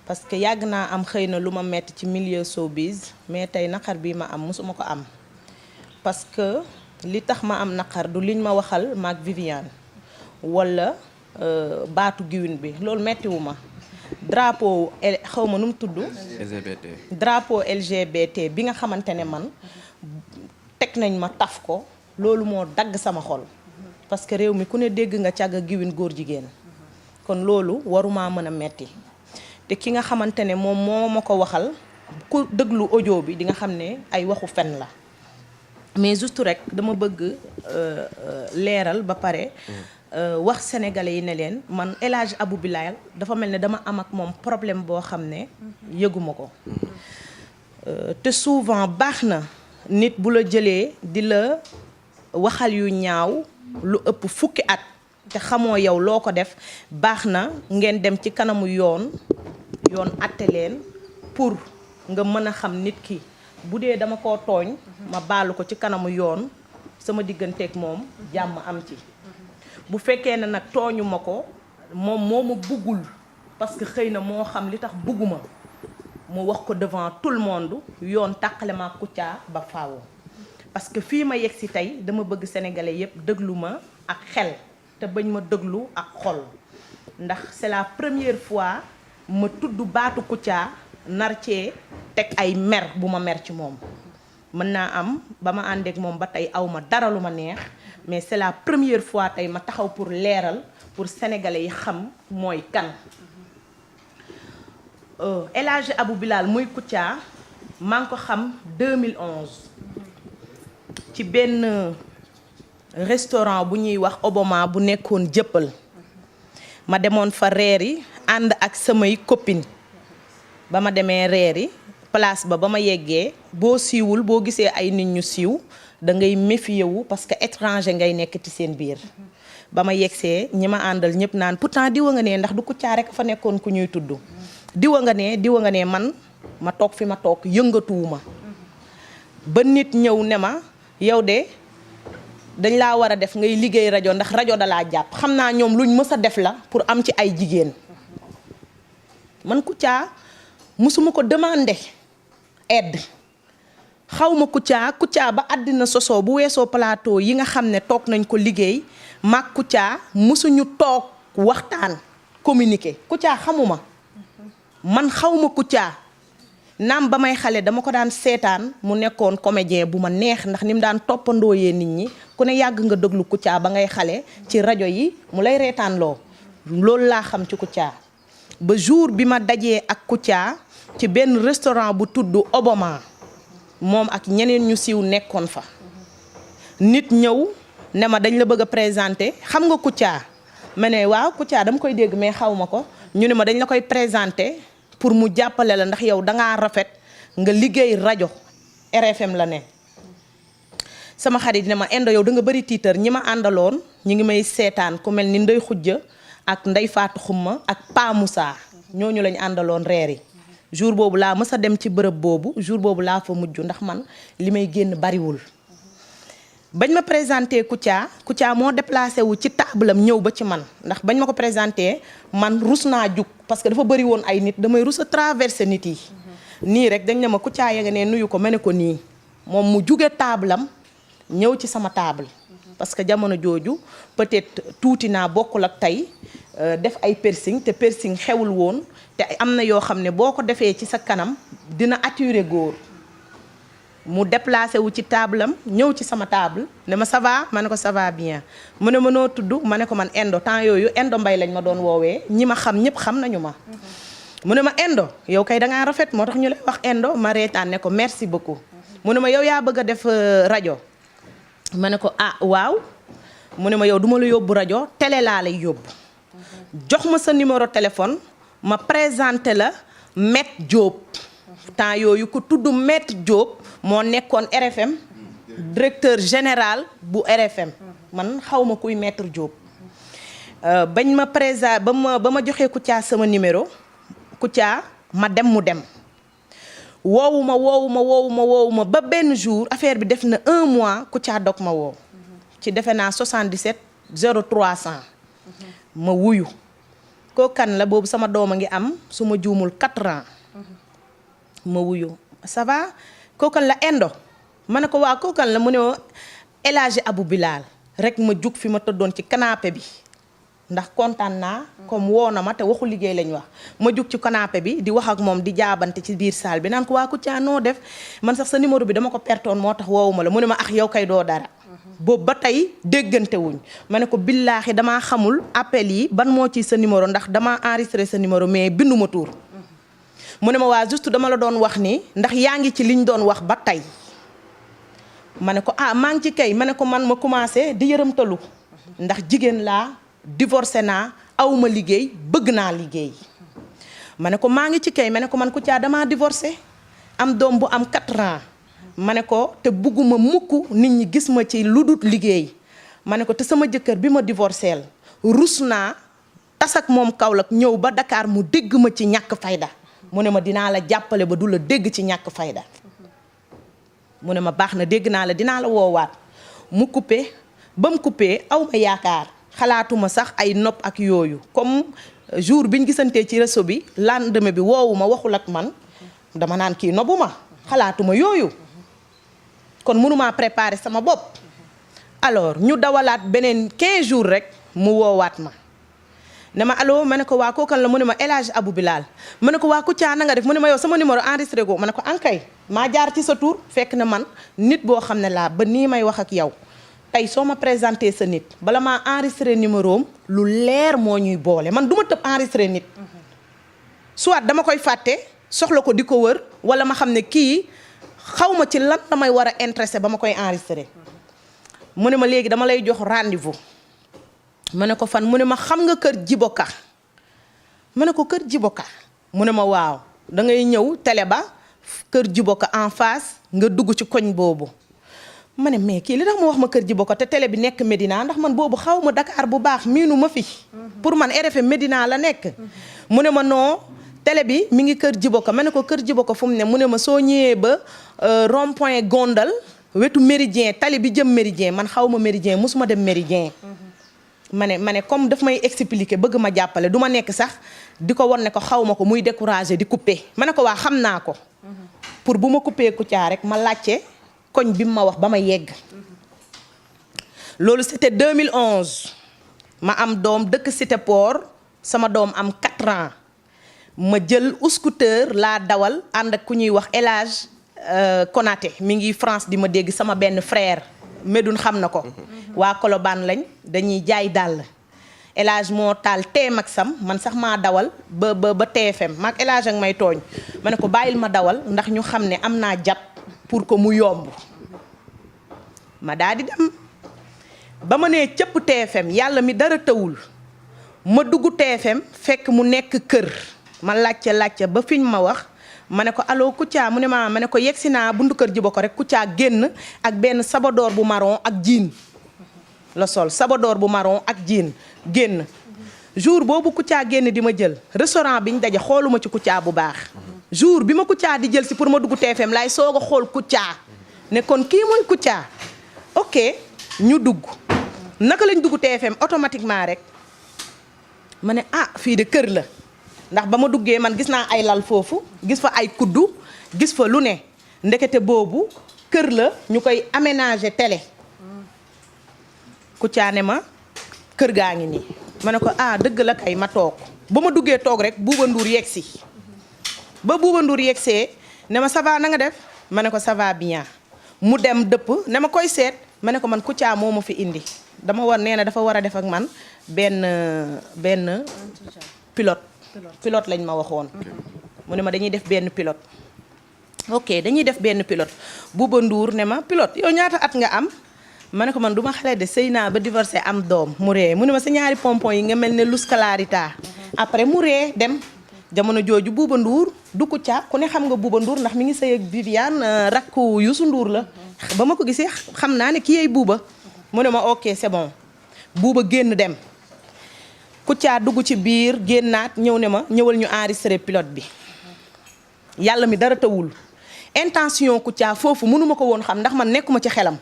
parce que yàgg naa am xëy na lu ma metti ci milieu showbiz mais tey naqar bii ma am mosuma ko am parce que li tax ma am naqar du liñ ma waxal maag Viviane wala baatu giwin bi loolu mettiwu ma drapeau xaw ma nu mu tudd drapeau LGBT bi nga xamante ne man teg nañ ma taf ko loolu moo dagg sama xol parce que réew mi ku ne dégg nga càgga giwin góor jigéen kon loolu waruma mën a metti te ki nga xamante ne moom moo ma ko waxal ku déglu audio bi di nga xam ne ay waxu fen la mais juste rek dama bëgg leeral ba pare wax sénégalais yi ne leen man El Hadj Abou Bilal dafa mel ne dama am ak moom problème boo xam ne yëguma ko te souvent baax na nit bu la jëlee di la waxal yu ñaaw lu ëpp fukki at te xamoo yow loo ko def baax na ngeen dem ci kanamu yoon atte leen pour nga mën a xam nit ki bu dee dama koo tooñ ma baalu ko ci kanamu yoon sama digganteeg moom jàmm am ci bu fekkee ne nag tooñu ma ko moom moo ma buggul parce que xëy na moo xam li tax bugguma mu wax ko devant tout le monde yoon tàqale ma Kouthia ba faaw parce que fii ma yegg si tey dama bëgg sénégalais yépp déglu ma ak xel te bañ ma déglu ak xol ndax c'est la première fois ma tudd baatu Kouthia nar cee teg ay mer bu ma mer ci moom mën naa am ba ma àndeek moom ba tey aw ma dara lu ma neex mais c'est la première fois tey ma taxaw pour leeral pour sénégalais yi xam mooy kan El Hadj Abou Bilal muy Kouthia maa ngi ko xam 2011 ci benn restaurant bu ñuy wax Obama bu nekkoon Jëppal ma demoon fa reer yi ànd ak samay copine ba ma demee reer yi place ba ma yeggee boo siiwul boo gisee ay nit ñu siiw da ngay méfier wu parce que étranger ngay nekk ci seen biir ba ma yeggsee ñi ma àndal ñëpp naan pourtant diwa nga ne ndax du Kouthia rek fa nekkoon ku ñuy tudd diwa nga ne man ma toog fi ma toog yëngatuwuma ba nit ñëw ne ma yow de dañ laa war a def ngay liggéey rajo ndax rajo dalaa jàpp xam naa ñoom luñ mës a def la pour am ci ay jigéen man Kouthia musuma ko demander aide xaw ma Kouthia ba àddina sosoo bu weesoo plateau yi nga xam ne toog nañ ko liggéey mag Kouthia musuñu toog waxtaan communiquer Kouthia xamuma man xawma Kouthia naam ba may xale dama ko daan seetaan mu nekkoon comédien bu ma neex ndax ni mu daan toppandooyee nit ñi ku ne yàgg nga déglu Kouthia ba ngay xale ci rajo yi mu lay reetaanloo loolu laa xam ci Kouthia ba jour bi ma dajee ak Kouthia ci benn restaurant bu tudd Obama moom ak ñeneen ñu siiw nekkoon fa nit ñëw ne ma dañ la bëgg a présenter xam nga Kouthia ma ne waaw Kouthia dama koy dégg mais xaw ma ko ñu ne ma dañ la koy présenter pour mu jàppale la ndax yow dangaa rafet nga liggéey rajo RFM la ne sama xarit ne ma Endo yow da nga bëri tiitar ñi ma àndaloon ñi ngi may seetaan ku mel ni Ndey Xujja ak Ndey Faatu Xumma ak Pa Moussa ñooñu lañ àndaloon reer yi jour boobu laa mës a dem ci bërëb boobu jour boobu laa fa mujj ndax man li may génn bariwul bañ ma présenté Kouthia moo déplacé wu ci taabalam ñëw ba ci man ndax bañ ma ko présenté man rus naa jug parce que dafa bëri woon ay nit damay rus a traversé nit yi nii rek dañ ne ma Kouthia ya nga ne nuyu ko ma ne ko nii moom mu juge taabalam ñëw ci sama table parce que jamono jooju peut-être tuuti naa bokkul ak tey def ay piercing te piercing xewul woon te am na yoo xam ne boo ko defee ci sa kanam dina attirer góor mu déplacé wu ci table am ñëw ci sama table ne ma ça va ma ne ko ça va bien mu ne ma noo tudd ma ne ko man Endo temps yooyu Endo Mbay lañ ma doon woowee ñi ma xam ñëpp xam nañu ma mu ne ma Endo yow kay dangaa rafet moo tax ñu lay wax Endo ma reetaan ne ko merci beaucoup mu ne ma yow yaa bëgg a def rajo ma ne ko ah waaw mu ne ma yow duma la yóbbu rajo télé laa lay yóbbu jox ma sa numéro téléphone ma présenté la Maître Diop temps yooyu ku tudd Maître Diop moo nekkoon RFM directeur général bu RFM man xawma kuy Maître Diop bañ ma présent ba ma joxee Kouthia sama numéro Kouthia ma dem mu dem woowu ma ba benn jour affaire bi def na 1 mois Kouthia dog ma woow ci defe naa 77 0300 ma wuyu koo kan la boobu sama doom a ngi am su ma juumul 4 ans ma wuyu ça va koo kan la Endo ma ne ko waa koo kan la mu ne El Hadji Abou Bilal rek ma jug fi ma tëddoon ci canapé bi ndax kontaan naa comme woo na ma te waxu liggéey lañ wax ma jug ci canapé bi di wax ak moom di jaabante ci biir salle bi naan ko waa Kouthia noo def man sax sa numéro bi dama ko pertoon moo tax woowuma la mu ne ma ah yow kay doo dara boobu ba tey déggante wuñ ma ne ko billaahi damaa xamul appel yi ban moo ci sa numéro ndax damaa enregistré sa numéro mais binduma tuur mu ne ma waa juste dama la doon wax ni ndax yaa ngi ci liñ doon wax ba tey ma ne ko ah maa ngi ci kay ma ne ko man ma commencé di yërëmtalu ndax jigéen laa divorcé naa awma liggéey bëgg naa liggéey ma ne ko maa ngi ci kay ma ne ko man Kouthia damaa divorcé am doom bu am 4 ans ma ne ko te bugguma mukk nit ñi gis ma ci lu dul liggéey ma ne ko te sama jëkkër bi ma divorceel rus naa tas ak moom Kaolack ñëw ba Dakar mu dégg ma ci ñàkk fayda mu ne ma dinaa la jàppale ba du la dégg ci ñàkk fayda mu ne ma baax na dégg naa la dinaa la woowaat mu coupé ba mu coupé aw ma yaakaar xalaatuma sax ay nopp ak yooyu comme jour biñ gisantee ci réseau bi lendemain bi woowu ma waxul ak man dama naan kii nobbu ma xalaatuma yooyu kon mënumaa préparer sama bopp alors ñu dawalaat beneen 15 jours rek mu woowaat ma ne ma allo ma ne ko waa kookan la mu ne ma El Hadji Abou Bilal ma ne ko waa Kouthia na nga def mu ne ma yow sama numéro enregistré ko ma ne ko ankay maa jaar ci sa tur fekk na man nit boo xam ne laa ba nii may wax ak yow tey soo ma présenté sa nit bala maa enregistré numéro am lu leer moo ñuy boole man du ma tëb enregistré nit soit dama koy fàtte soxla ko di ko wër wala ma xam ne kii xaw ma ci lan damay war a intéressé ba ma koy enregistré mu ne ma léegi dama lay jox rendez-vous ma ne ko fan mu ne ma xam nga kër Djiboka ma ne ko kër Djiboka mu ne ma waaw da ngay ñëw télé ba kër Djiboka en face nga dugg ci koñ boobu ma ne mais kii li tax mu wax ma kër Djiboka te télé bi nekk Médina ndax man boobu xaw ma Dakar bu baax miinu ma fi pour man RFM Médina la nekk mu ne ma non télé bi mi ngi kër Djiboka ma ne ko kër Djiboka fu mu ne mu ne ma soo ñëwee ba rond point Gondal wetu Méridien tali bi jëm Méridien man xaw ma Méridien mosuma dem Méridien ma ne comme daf may expliquer bëgg ma jàppale du ma nekk sax di ko won ne ko xaw ma ko muy découragé di coupé ma ne ko waa xam naa ko pour bu ma coupé Kouthia rek ma laajte koñ bi ma wax ba ma yegg loolu c'était 2011 ma am doom dëkk Cité Port sama doom am 4 ans ma jël scooter laa dawal ànd ak ku ñuy wax El Hadji Konaté mi ngi France di ma dégg sama benn frère Médoune xam na ko waa Colobane lañ dañuy jaay dàll El Hadji moo taal T-Maxam man sax maa dawal ba TFM maag El Hadji ak may tooñ ma ne ko bàyyil ma dawal ndax ñu xam ne am naa jàpp pour que mu yomb ma daa di dem ba ma nee cëpp TFM yàlla mi dara tawul ma dugg TFM fekk mu nekk kër ma laajte ba fiñ ma wax ma ne ko allo Kouthia mu ne ma ne ko yegsi naa buntu kër Djiboka rek Kouthia génn ak benn sabadoor bu marron ak jiin la sol sabadoor bu marron ak jiin génn jour boobu Kouthia génn di ma jël restaurant bi ñu daje xooluma ci Kouthia bu baax jour bi ma Kouthia di jël si pour ma dugg TFM laay soog a xool Kouthia ne kon kii mooy Kouthia ok ñu dugg naka lañ dugg TFM automatiquement rek ma ne ah fii de kër la ndax ba ma duggee man gis naa ay lal foofu gis fa ay kuddu gis fa lu ne ndekete boobu kër la ñu koy aménager télé Kouthia ne ma kër gaa ngi nii ma ne ko ah dëgg la kay ma toog ba ma duggee toog rek Bouba Ndour yegsi ba Bouba Ndour yegsee ne ma ça va na nga def ma ne ko ça va bien mu dem dëpp ne ma koy seet ma ne ko man Kouthia moo ma fi indi dama war nee na dafa war a def ak man benn pilote lañ ma waxoon mu ne ma dañuy def benn pilote ok dañuy def benn pilote Bouba Ndour ne ma pilote yow ñaata at nga am ma ne ko man du ma xale de sëy naa ba divorcé am doom mu ree mu ne ma sa ñaari pompon yi nga mel ne Luz Clarita après mu ree dem jamono jooju Bouba Ndour du Kouthia ku ne xam nga Bouba Ndour ndax mi ngi sëy ak Viviane rakku Youssou Ndour la ba ma ko gisee xam naa ne ki yey Bouba mu ne ma ok c'est bon Bouba génn dem Kouthia dugg ci biir génnaat ñëw ne ma ñëwal ñu enregistré pilote bi yàlla mi dara tawul intention Kouthia foofu mënuma ko woon xam ndax man nekkuma ci xelam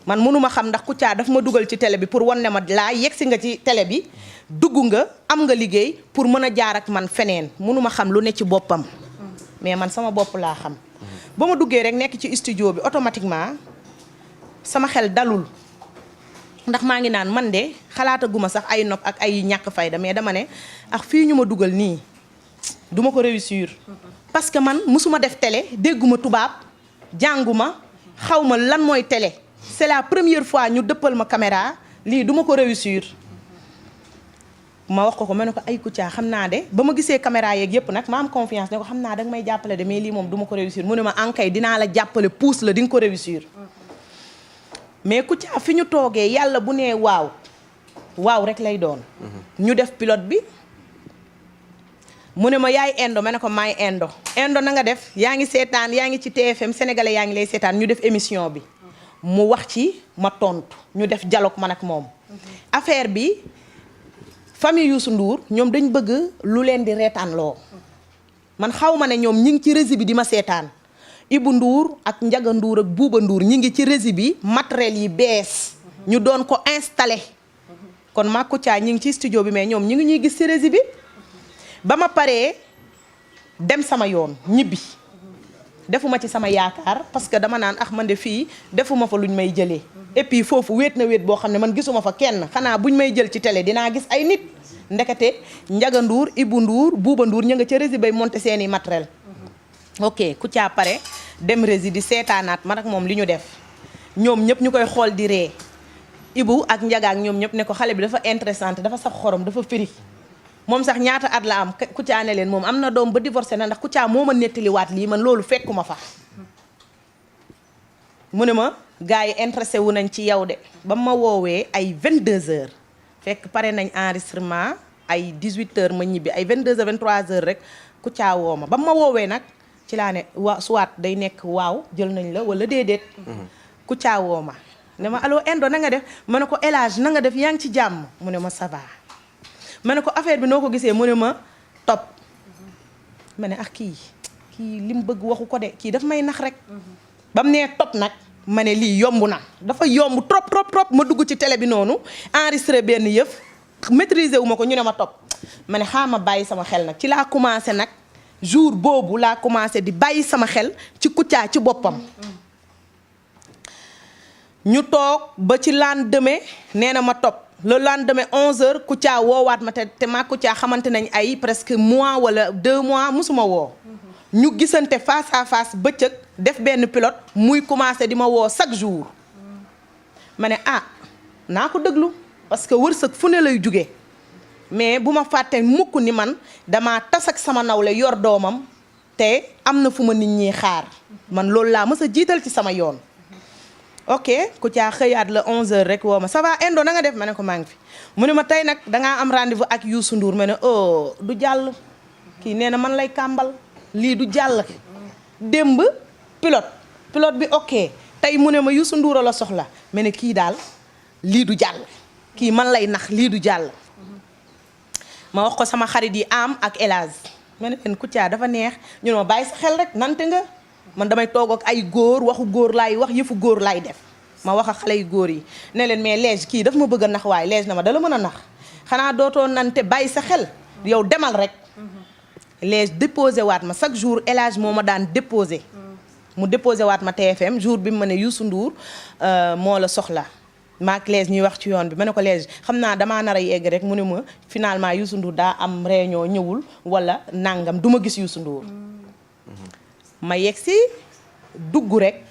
man mënuma xam ndax Kouthia daf ma dugal ci télé bi pour wan ne ma laa yegsi nga ci télé bi dugg nga am nga liggéey pour mën a jaar ak man feneen mënuma xam lu ne ci boppam mais man sama bopp laa xam ba ma duggee rek nekk ci studio bi automatiquement sama xel dalul ndax maa ngi naan man de xalaataguma sax ay nopp ak ay ñàkk fayda mais dama ne ak fii ñu ma dugal nii duma ko réussir parce que man musuma def télé dégguma tubaab jànguma xawma lan mooy télé c'est la première fois ñu dëppal ma caméra lii duma ko réussir ma wax ko ma ne ko ay Kouthia xam naa de ba ma gisee caméra yeeg yëpp nag ma am confiance ne ko xam naa danga may jàppale de mais lii moom duma ko réussir mu ne ma ankay dinaa la jàppale pousse la di nga ko réussir mais Kouthia fi ñu toogee yàlla bu nee waaw waaw rek lay doon ñu def pilote bi mu ne ma yaay indo ma ne ko maay indo na nga def yaa ngi seetaan yaa ngi ci TFM sénégalais yaa ngi lay seetaan ñu def émission bi mu wax ci ma tontu ñu def dialogue man ak moom affaire bi famille Youssou Ndour ñoom dañ bëgg lu leen di reetaan loo man xaw ma ne ñoom ñi ngi ci régie bi di ma seetaan Ibou Ndour ak Ndiaga Ndour ak Bouba Ndour ñi ngi ci régie bi matériel yi bees ñu doon ko installé kon ma Kouthia ñi ngi ci studio bi mais ñoom ñi ngi ñuy gis ci régie bi ba ma paree dem sama yoon ñibbi defuma ci sama yaakaar parce que dama naan man de fii defuma fa luñ may jëlee et puis foofu wéet na wéet boo xam ne man gisuma fa kenn xanaa buñ may jël ci télé dinaa gis ay nit ndekete Ndiaga Ndour Ibou Ndour Bouba Ndour ñu nga ca régie bay monté seeni matériel ok Kouthia pare dem régie di seetaanaat man ak moom li ñu def ñoom ñëpp ñu koy xool di ree Ibou ak Ndiaga ak ñoom ñëpp ne ko xale bi dafa intéressante dafa saf xorom dafa firi moom sax ñaata at la am Kouthia ne leen moom am na doom ba divorcé na ndax Kouthia moo ma nettaliwaat lii man loolu fekkuma fa mu ne ma gars yi intéressé wu nañ ci yow de ba ma woowee ay 22h fekk pare nañ enregistrement ay 18h ma ñibbi ay 22h 23h rek Kouthia woo ma ba ma woowee nag ci laa ne soit day nekk waaw jël nañ la wala déedéet Kouthia woo ma ne ma allo Indo na nga def ma ne ko El Hadj na nga def yaa ngi ci jàmm mu ne ma ça va ma ne ko affaire bi noo ko gisee mu ne ma top ma ne kii li mu bëgg waxu ko de kii daf may nax rek ba mu nee top nag ma ne lii yomb na dafa yomb trop ma dugg ci télé bi noonu enregistré benn yëf maîtriser wu ma ko ñu ne ma top ma ne xaama bàyyi sama xel nag ci laa commencé nag jour boobu laa commencé di bàyyi sama xel ci Kouthia ci boppam ñu toog ba ci lendemain nee na ma top le lendemain 11h Kouthia woowaat ma te ma Kouthia xamante nañ ay presque mois wala 2 mois musuma woo ñu gisante face à face bëccëg def benn pilote muy commencé di ma woo chaque jour ma ne naa ko déglu parce que wërsëg fu ne lay jóge mais bu ma fàtte mukk ni man dama tas ak sama nawle yor doomam te am na fu ma nit ñi xaar man loolu laa mës a jiital ci sama yoon ok Kouthia xëyaat la 11h rek woo ma ça va Indo na nga def ma ne ko maa ngi fi mu ne ma tey nag dangaa am rendez-vous ak Youssou Ndour ma ne du jàll kii nee na man lay kàmbal lii du jàll démb pilote bi ok tey mu ne ma Youssou Ndour la soxla ma ne kii daal lii du jàll kii man lay nax lii du jàll ma wax ko sama xarit yi am ak El Hadj ma ne leen Kouthia dafa neex ñu ne ma bàyyi sa xel rek nante nga man damay toog ak ay góor waxu góor laay wax yëfu góor laay def ma wax ak xale yu góor yi ne leen mais Lège kii daf ma bëgg a nax waaye Lège na ma dala mën a nax xanaa dootoo nante bàyyi sa xel yow demal rek Lège déposé waat ma chaque jour El Hadj moo ma daan déposé mu déposé waat ma TFM jour bi mu ma ne Youssou Ndour moo la soxla maak Lège ñuy wax ci yoon bi ma ne ko Lège xam naa damaa nar a yegg rek mu ne ma finalement Youssou Ndour daa am réunion ñëwul wala nangam du ma gis Youssou Ndour ma yegg si dugg rek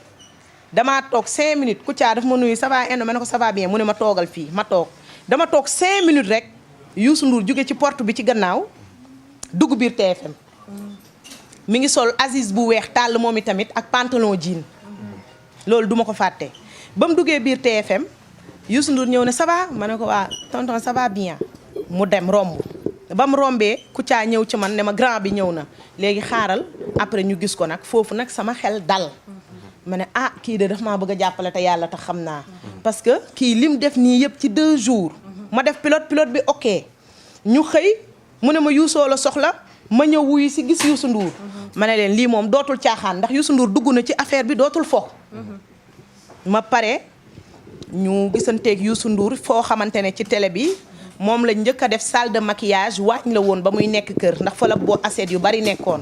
damaa toog 5 minutes Kouthia daf ma nuyu ça va Indo ma ne ko ça va bien mu ne ma toogal fii ma toog dama toog 5 minutes rek Youssou Ndour jóge ci porte bi ci gannaaw dugg biir TFM mi ngi sol Aziz bu weex tàll moom itamit ak pantalon jean loolu duma ko fàtte ba mu duggee biir TFM Youssou Ndour ñëw ne ça va ma ne ko waa tonton ça va bien mu dem romb ba mu rombee Kouthia ñëw ci man ne ma grand bi ñëw na léegi xaaral après ñu gis ko nag foofu nag sama xel dal ma ne kii de daf maa bëgg a jàppale te yàlla tax xam naa parce que kii lim def nii yëpp ci 2 jours ma def pilote bi ok ñu xëy mu ne ma Youssou la soxla ma ñëw wuyu si gis Youssou Ndour ma ne leen lii moom dootul caaxaan ndax Youssou Ndour dugg na ci affaire bi dootul fo ma pare ñu gisanteeg Youssou Ndour foo xamante ne ci télé bi moom la njëkk a def salle de maquillage waañ la woon ba muy nekk kër ndax fa la boo assiette yu bari nekkoon.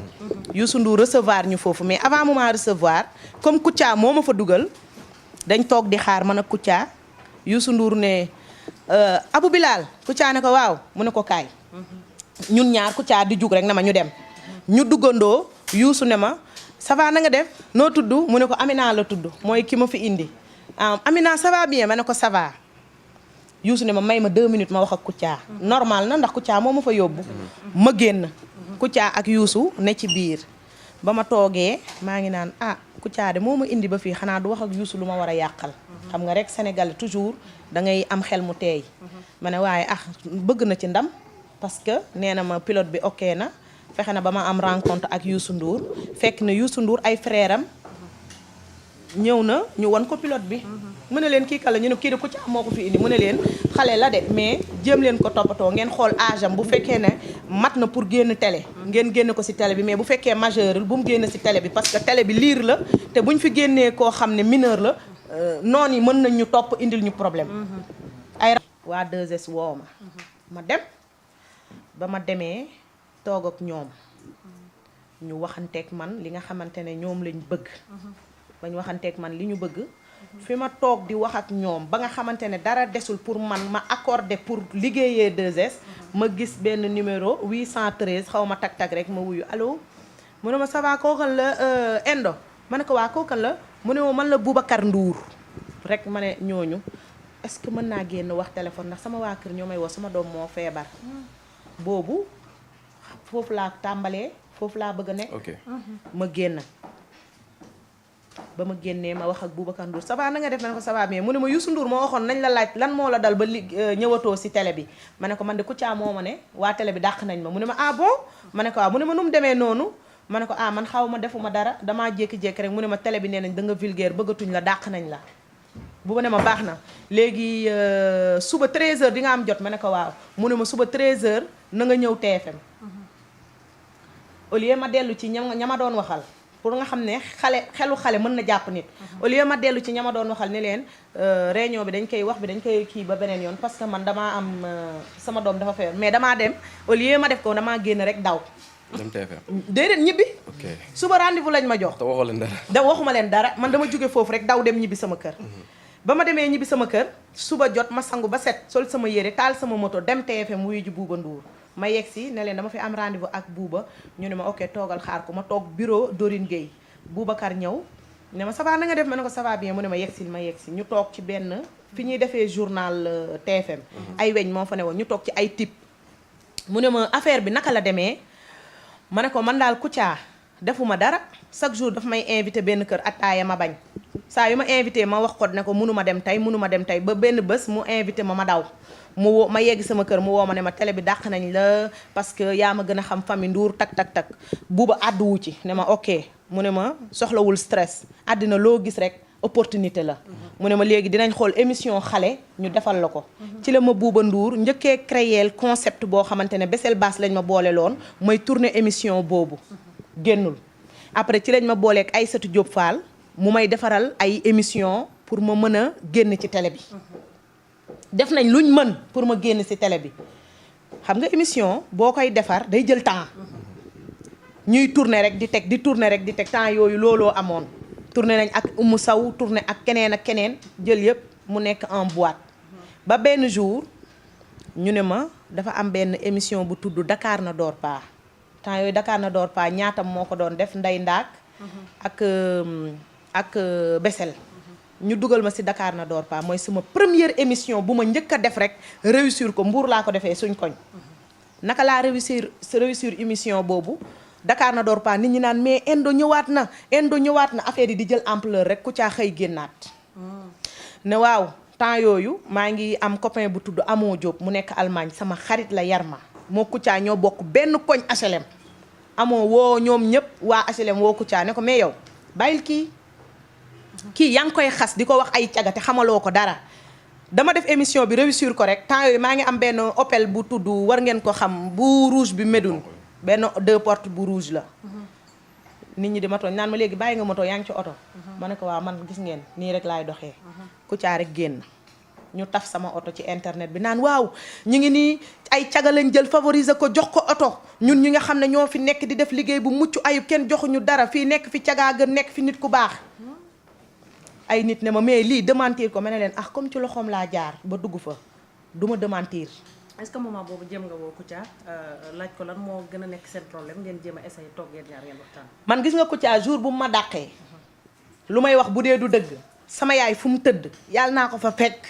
Youssou Ndour recevoir ñu foofu mais avant moment recevoir comme Kouthia moo ma fa dugal dañ toog di xaar man ak Kouthia Youssou Ndour ne Abou Bilal Kouthia ne ko waaw mu ne ko kaay. ñun ñaar Kouthia di jug rek na ma ñu dem. ñu duggandoo Youssou ne ma ça va na nga def noo tudd mu ne ko Amina la tudd mooy ki ma fi indi. Amina ça va bien ma ne ko ça va Youssou ne ma may ma 2 minutes ma wax ak Kouthia normal na ndax Kouthia moo ma fa yóbbu ma génn Kouthia ak Youssou ne ci biir ba ma toogee maa ngi naan Kouthia de moo ma indi ba fii xanaa du wax ak Youssou lu ma war a yàqal xam nga rek Sénégal toujours da ngay am xel mu teey ma ne waaye bëgg na ci ndam parce que nee na ma pilote bi ok na fexe na ba ma am rencontre ak Youssou Ndour fekk na Youssou Ndour ay frère am ñëw na ñu won ko pilote bi mu ne leen kii kala ñu ne kii de Kouthia moo ko fi indi mu ne leen xale la de mais jéem leen ko toppatoo ngeen xool âge am bu fekkee ne mat na pour génn télé ngeen génn ko ci télé bi mais bu fekkee majeurul bu mu génn ci télé bi parce que télé bi liir la te buñ fi génnee koo xam ne mineur la noonu yi mën nañ ñu topp indil ñu problème ay waa 2S woo ma dem ba ma demee toog ak ñoom ñu waxanteeg man li nga xamante ne ñoom lañ bëgg bañ waxanteeg man li ñu bëgg fi ma toog di wax ak ñoom ba nga xamante ne dara desul pour man ma accordé pour liggéeyee 2S ma gis benn numéro 813 xaw ma tag rek ma wuyu allo mu ne ma ça va kookan la Endo ma ne ko waa kookan la mu ne ma man la Boubacar Ndour rek ma ne ñooñu est-ce que mën naa génn wax téléphone ndax sama waa kër ñoo may woo sama doom moo feebar boobu foofu laa tàmbalee foofu laa bëgg a nekk ma génn ba ma génnee ma wax ak Boubacar Ndour ça va na nga def ma ne ko ça va bien mu ne ma Youssou Ndour moo waxoon nañ la laaj lan moo la dal ba ñëwatoo ci télé bi ma ne ko man de Kouthia moo ma ne waa télé bi dàq nañ ma mu ne ma bon ma ne ko waaw mu ne ma nu mu demee noonu ma ne ko man xaw ma defuma dara damaa jékki-jékki rek mu ne ma télé bi nee nañ da nga vulgaire bëggatuñ la dàq nañ la bu ma ne ma baax na léegi suba 13h di nga am jot ma ne ko waaw mu ne ma suba 13h na nga ñëw TFM au lieu ma dellu ci ña ma doon waxal pour nga xam ne xelu xale mën na jàpp nit au lieu ma dellu ci ña ma doon waxal ne leen réunion bi dañ koy wax bi dañ koy kii ba beneen yoon parce que man damaa am sama doom dafa feebar mais damaa dem au lieu ma def ko damaa génn rek daw dem TFM déedéet ñibbi suba rendez-vous lañ ma jox te waxoo leen dara waxuma leen dara man dama jóge foofu rek daw dem ñibbi sama kër ba ma demee ñibbi sama kër suba jot ma sangu ba set sol sama yére taal sama moto dem TFM wuyu ji Bouba Ndour ma yegg si ne leen dama fi am rendez-vous ak Bouba ñu ne ma ok toogal xaar ko ma toog bureau Dorine Gueye Boubacar ñëw ne ma ça va na nga def ma ne ko ça va bien mu ne ma yegg si ma yegg si ñu toog ci benn fi ñuy defee journal TFM ay weñ moo fa ne woon ñu toog ci ay type mu ne ma affaire bi naka la demee ma ne ko man daal Kouthia defuma dara chaque jour dafa may invité benn kër ataaya ma bañ saa yu ma invité ma wax ko ne ko mënuma dem tey ba benn bés mu invité ma daw mu woo ma yegg sama kër mu woo ma ne ma télé bi dàq nañ la parce que yaa ma gën a xam famille Ndour tak Bouba àdduwu ci ne ma ok mu ne ma soxlawul stress àddina loo gis rek opportunité la mu ne ma léegi dinañ xool émission xale ñu defal la ko ci la ma Bouba Ndour njëkkee créer concept boo xamante ne Bessél Bass lañ ma boole loon mooy tourner émission boobu génnul après ci lañ ma booleeg Aïssatou Diop Fall mu may defaral ay émission pour ma mën a génn ci télé bi def nañ luñ mën pour ma génn ci télé bi xam nga émission boo koy defar day jël temps ñuy tourner rek di teg temps yooyu looloo amoon tourner nañ ak Oumou Sow tourner ak keneen jël yëpp mu nekk en boîte ba benn jour ñu ne ma dafa am benn émission bu tudd Dakar ne dort pas temps yooyu Dakar ne dort pas ñaatam moo ko doon def Ndey Ndaak ak Bessél ñu dugal ma ci Dakar ne dort pas mooy sama première émission bu ma njëkk a def rek réussir ko Mbour laa ko defee suñ koñ naka laa réussir émission boobu Dakar ne dort pas nit ñi naan mais Endo ñëwaat na affaire yi di jël ampleur rek Kouthia xëy génnaat ne waaw temps yooyu maa ngi am copain bu tudd Amoo Diop mu nekk Allemagne sama xarit la yar ma moo Kouthia ñoo bokk benn koñ HLM Amoo woo ñoom ñëpp waa HLM woo Kouthia ne ko mais yow bàyyil kii yaa ngi koy xas di ko wax ay caga te xamaloo ko dara dama def émission bi réussir ko rek temps yooyu maa ngi am benn Opel bu tudd war ngeen ko xam bu rouge bi Médoune benn 2 portes bu rouge la nit ñi di ma tooñ naan ma léegi bàyyi nga moto yaa ngi ci oto ma ne ko waaw man gis ngeen nii rek laay doxee Kouthia rek génn ñu taf sama oto ci internet bi naan waaw ñu ngi nii ay caga lañ jël favoriser ko jox ko oto ñun ñi nga xam ne ñoo fi nekk di def liggéey bu mucc ayib kenn joxuñu dara fii nekk fi cagaa gën nekk fi nit ku baax ay nit ne ma mais lii démentir ko ma ne leen comme ci loxoom laa jaar ba dugg fa du ma démentir. est-ce que moment boobu jéem nga woo Kouthia laaj ko lan moo gën a nekk seen problème ngeen jéem a essayer toog yéen ñaar ngeen waxtaan. man gis nga Kouthia jour bu ma dàqee lu may wax bu dee du dëgg sama yaay fu mu tëdd yàlla naa ko fa fekk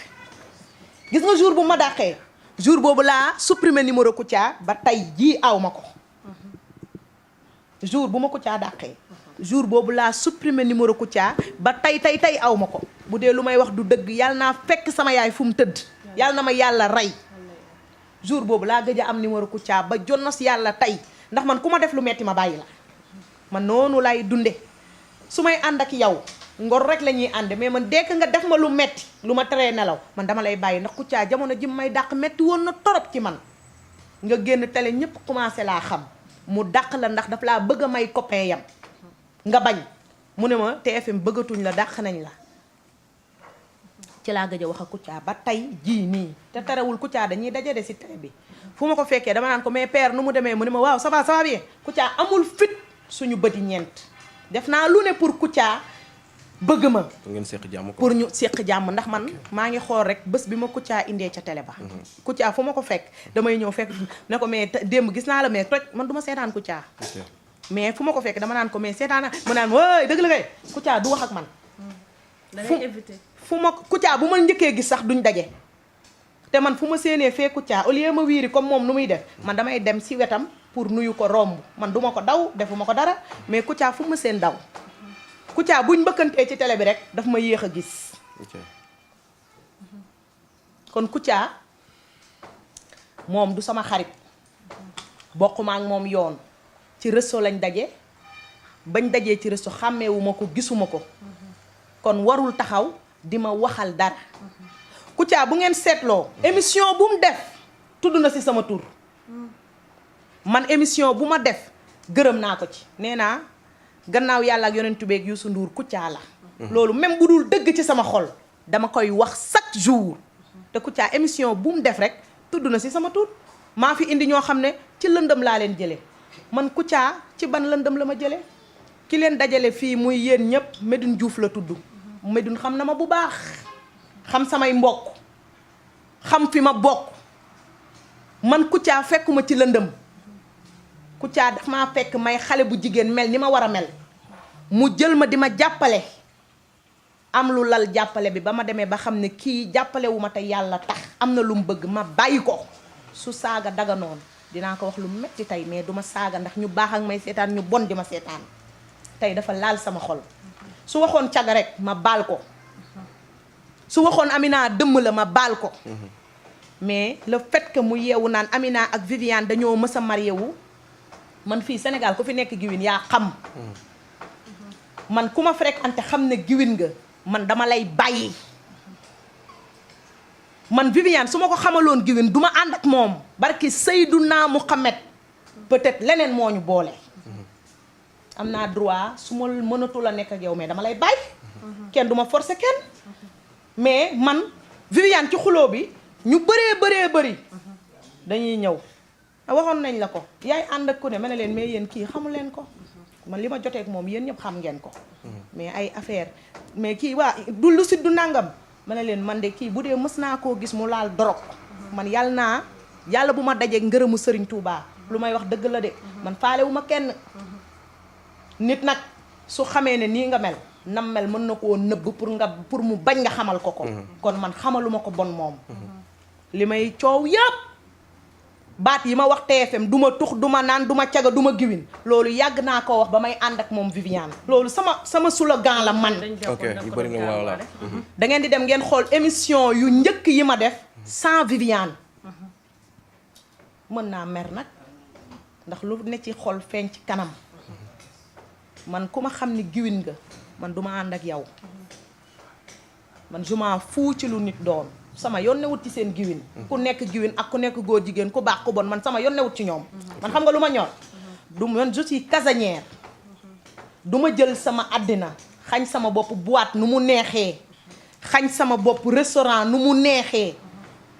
gis nga jour bu ma dàqee jour boobu laa supprimer numéro Kouthia ba tey jii aw ma ko jour bu ma Kouthia dàqee jour boobu laa supprimer numéro Kouthia ba tey aw ma ko bu dee lu may wax du dëgg yàlla naa fekk sama yaay fu mu tëdd yàlla na ma yàlla rey jour boobu laa gëj a am numéro Kouthia ba jonnos yàlla tey ndax man ku ma def lu metti ma bàyyi la man noonu lay dunde su may ànd ak yow ngor rek la ñuy ànd mais man dekk nga def ma lu metti lu ma teree nelaw man dama lay bàyyi ndax Kouthia jamono ji may dàq metti woon na torop ci man nga génn télé ñëpp commencé laa xam mu dàq la ndax daf laa bëgg a may copain yam nga bañ mu ne ma TFM bëggatuñ la dàq nañ la ci laa gëj a wax ak Kouthia ba tey jii nii te terewul Kouthia dañuy dajale si télé bi fu ma ko fekkee dama naan ko mais père nu mu demee mu ne ma waaw ça va bien Kouthia amul fit suñu bëti ñeent def naa lu ne pour Kouthia bëgg ma ngeen seq jàmm pour ñu seq jàmm ndax man maa ngi xool rek bés bi ma Kouthia indee ca télé ba Kouthia fu ma ko fekk damay ñëw fekk ne ko mais démb gis naa la mais toj man du ma seetaan Kouthia mais fu ma ko fekk dama naan ko mais seetaan mu naan waay dëgg la kay Kouthia du wax ak man fu ma Kouthia bu ma njëkkee gis sax duñ daje te man fu ma séenee fee Kouthia au lieu ma wiiri comme moom nu muy def man damay dem si wetam pour nuyu ko romb man duma ko daw defuma ko dara mais Kouthia fu ma seen daw Kouthia buñ mbëkkantee ci télé bi rek daf ma yéex a gis kon Kouthia moom du sama xarit bokkuma ak moom yoon ci réseau lañ daje bañ dajee ci réseau xàmmeewuma ko gisuma ko kon warul taxaw di ma waxal dara Kouthia bu ngeen seetloo émission bu mu def tudd na ci sama tur man émission bu ma def gërëm naa ko ci nee naa gannaaw yàlla ak yonentu beeg Youssou Ndour Kouthia la loolu même bu dul dëgg ci sama xol dama koy wax chaque jour te Kouthia émission bu mu def rek tudd na ci sama tur maa fi indi ñoo xam ne ci lëndëm laa leen jëlee man Kouthia ci ban lëndëm la ma jëlee ki leen dajale fii muy yéen ñëpp Médoune Diouf la tudd Médoune xam na ma bu baax xam samay mbokk xam fi ma bokk man Kouthia fekkuma ci lëndëm Kouthia daf maa fekk may xale bu jigéen mel ni ma war a mel mu jël ma di ma jàppale am lu lal jàppale bi ba ma demee ba xam ne kii jàppale wu ma te yàlla tax am na lu mu bëgg ma bàyyi ko su saaga daga noonu dinaa ko wax lu metti tey mais du ma saaga ndax ñu baax ak may seetaan ñu bon di ma seetaan tey dafa laal sama xol su waxoon caga rek ma baal ko su waxoon Amina dëmm la ma baal ko mais le fait que mu yeewu naan Amina ak Viviane dañoo mës a marié wu man fii Sénégal ku fi nekk giwin yaa xam man ku ma fréquenté xam ne giwin nga man dama lay bàyyi man Viviane su ma ko xamaloon giwin du ma ànd ak moom barki Seydouna Mouhamed peut-être leneen moo ñu boole am naa droit su ma mënatul a nekk ak yow mais dama lay bàyyi kenn du ma forcer kenn mais man Viviane ci xuloo bi ñu bëree bëri dañuy ñëw waxoon nañ la ko yaay ànd ak ku ne ma ne leen mais yéen kii xamu leen ko man li ma jotee ak moom yéen ñëpp xam ngeen ko mais ay affaire mais kii waa du lu si du nangam ma ne leen man de kii bu dee mës naa koo gis mu laal dorog man yàlla bu ma dajeeg ngërëmu Serigne Touba lu may wax dëgg la de man faale wu ma kenn nit nag su xamee ne nii nga mel nam mel mën na koo nëbb pour mu bañ nga xamal ko kon man xamaluma ko bon moom li may coow yëpp baat yi ma wax TFM du ma tux du ma naan du ma caga du ma giwin loolu yàgg naa koo wax ba may ànd ak moom Viviane loolu sama slogan la man ok yu bëri na voilà da ngeen di dem ngeen xool émission yu njëkk yi ma def sans Viviane mën naa mer nag ndax lu ne ci xol feeñ ci kanam man ku ma xam ni giwin nga man du ma ànd ak yow man je m'en fous ci lu nit doon sama yoon newut ci seen giwin ku nekk giwin ak ku nekk góor jigéen ku baax ku bon man sama yoon newut ci ñoom man xam nga lu ma ñor du man je suis casanière du ma jël sama àddina xañ sama bopp boîte nu mu neexee xañ sama bopp restaurant nu mu neexee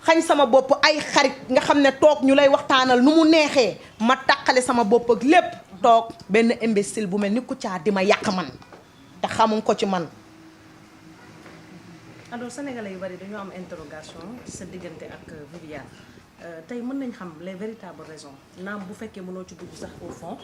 xañ sama bopp ay xarit nga xam ne toog ñu lay waxtaanal nu mu neexee ma tàqale sama bopp ak lépp toog benn imbécile bu mel ni Kouthia di ma yàq man te xamuñ ko ci man. alors sénégalais yu bari dañoo am interrogation ci sa diggante ak Viviane tey mën nañ xam les véritables raisons naam bu fekkee mënoo ci dugg sax au fond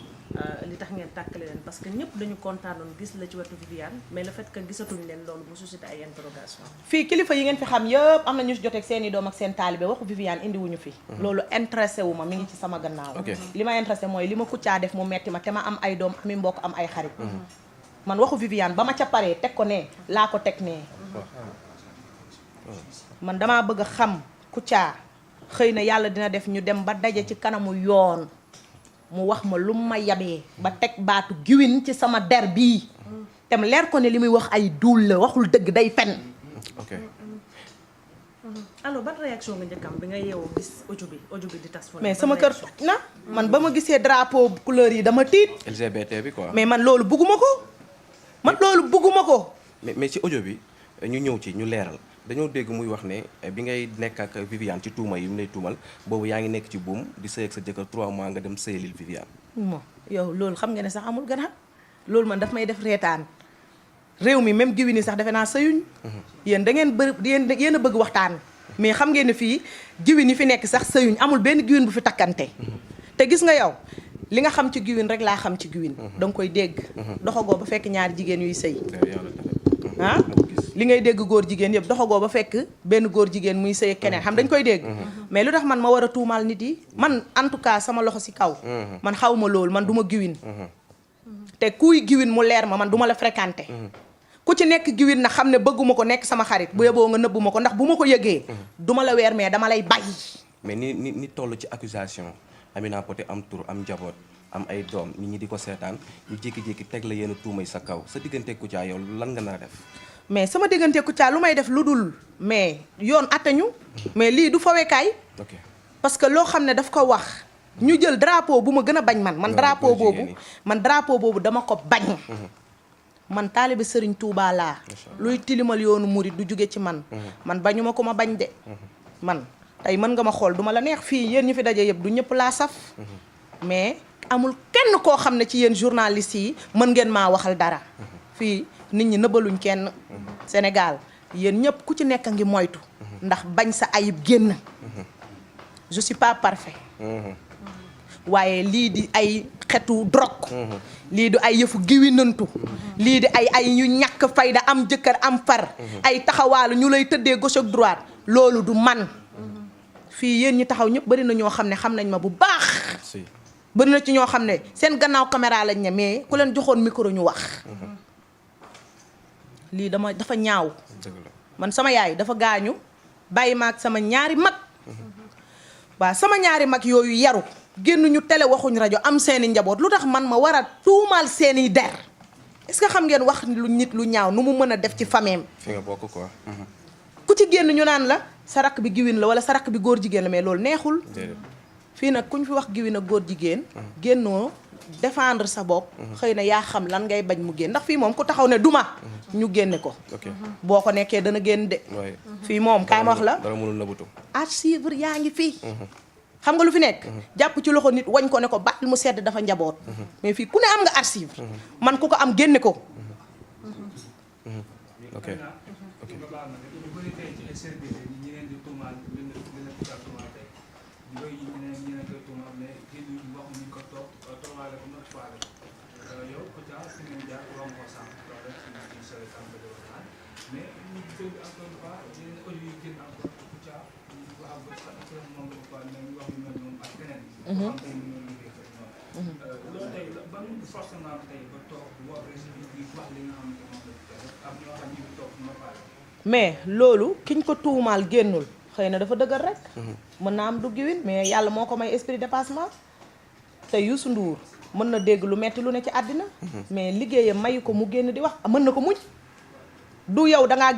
li tax ngeen tàkkale leen parce que ñëpp dañu kontaanoon gis la ci wetu Viviane mais le fait que gisatuñ leen loolu bu suscité ay interrogation fii kilifa yi ngeen fi xam yëpp am na ñu si joteeg seen i doom ak seen taalibe waxu Viviane indi wuñu fi. loolu intéressé wu ma mi ngi ci sama gannaaw. li ma intéressé mooy li ma Kouthia def mu metti ma te ma am ay doom ami mbokk am ay xarit. man waxu Viviane ba ma ca paree teg ko ne laa ko teg nee. man damaa bëgg a xam Kouthia xëy na yàlla dina def ñu dem ba daje ci kanamu yoon mu wax ma lu ma yabee ba teg baatu giwin ci sama der bii tem leer ko ne li muy wax ay duul la waxul dëgg day fen. ok. alors ban réaction nga njëkkam bi nga yeewoo gis audio bi di tas. mais sama kër toj na man ba ma gisee drapeau couleur yi dama tiit. LGBT bi quoi. mais man loolu bugguma ko mais ci audio bi ñu ñëw ci ñu leeral. dañoo dégg muy wax ne bi ngay nekk ak Viviane ci tuuma yi mu lay tuumal boobu yaa ngi nekk ci buum di sëy ak sa jëkkër 3 mois nga dem sëyalil Viviane. bon yow loolu xam nga ne sax amul gën a loolu man daf may def reetaan réew mi même giwin yi sax defe naa sëyuñ. yéen da ngeen yéen a bëgg waxtaan. mais xam ngeen ne fii giwin yi fi nekk sax sëyuñ amul benn giwin bu fi takkante. te gis nga yow li nga xam ci giwin rek laa xam ci giwin. da nga koy dégg. doxagoo ba fekk ñaari jigéen yuy sëy. ah li ngay dégg góor jigéen yëpp doxagoo ba fekk benn góor jigéen muy sëy keneen xam dañ koy dégg. mais lu tax man ma war a tuumaal nit yi man en tout cas sama loxo ci kaw. man xaw ma loolu man du ma giwin. te kuy giwin mu leer ma man du ma la fréquenté. ku ci nekk giwin na xam ne bëgguma ko nekk sama xarit bu yeboo nga nëbbu ma ko ndax bu ma ko yëgee. du ma la weer mais dama lay bàyyi. mais ni toll ci accusation Amina Poté am tur am njaboot am ay doom nit ñi di ko seetaan ñu jékki-jékki teg la yenn tuumay sa kaw sa diggante Kouthia yow lan nga nar a def. mais sama diggante Kouthia lu may def lu dul mais yoon attañu mais lii du fawekaay. ok parce que loo xam ne daf ko wax ñu jël drapeau bu ma gën a bañ man drapeau boobu dama ko bañ. man taalibe Serigne Touba laa luy tilimal yoonu murit du jóge ci man. man bañu ma ko ma bañ de. man tey mën nga ma xool duma la neex fii yéen ñu fi daje yëpp du ñëpp laa saf. mais amul kenn koo xam ne ci yéen journalistes yi mën ngeen maa waxal dara. fii nit ñi nëbbaluñ kenn. Sénégal yéen ñëpp ku ci nekk a ngi moytu. ndax bañ sa ayib génn. je suis pas parfait. waaye lii di ay xetu drogue. lii di ay yëfu giwinantu. lii di ay ñu ñàkk fayda am jëkkër am far. ay taxawaalu ñu lay tëddee gauche ak droite loolu du man. fii yéen ñi taxaw ñëpp bari na ñoo xam ne xam nañ ma bu baax. bari na ci ñoo xam ne seen gannaaw caméra lañ ne mais ku leen joxoon micro ñu wax. lii dafa ñaaw. man sama yaay dafa gaañu bàyyi ma ak sama ñaari mag. waaw sama ñaari mag yooyu yaru génn ñu télé waxuñ rajo am seeni njaboot lu tax man ma war a tuumaal seeni der est-ce que xam ngeen wax lu nit lu ñaaw nu mu mën a def ci fameem. fi nga bokk quoi. ku ci génn ñu naan la sa rakk bi giwin la wala sa rakk bi góor jigéen la mais loolu neexul. fii nag kuñ fi wax giwin ak góor jigéen. génnoo défendre sa bopp. xëy na yaa xam lan ngay bañ mu génn ndax fii moom ku taxaw ne duma ñu génne ko. boo ko nekkee dana génn de. fii moom kaay ma wax la. dara mënul nëbbutu. à suivre yaa ngi fii. xam nga lu fi nekk. jàpp ci loxo nit wañ ko ne ko bàyyil mu sedd dafa njaboot. mais fii ku ne am nga archive. man ku ko am génne ko. ok. mais loolu kiñ ko tuumaal génnul xëy na dafa dëgër rek. mën naa am du giwin mais yàlla moo ko may esprit dépassement. te Youssou Ndour mën na dégg lu metti lu ne ci àddina. mais liggéeyam mayu ko mu génn di wax mën na ko muñ. du yow dangaa génn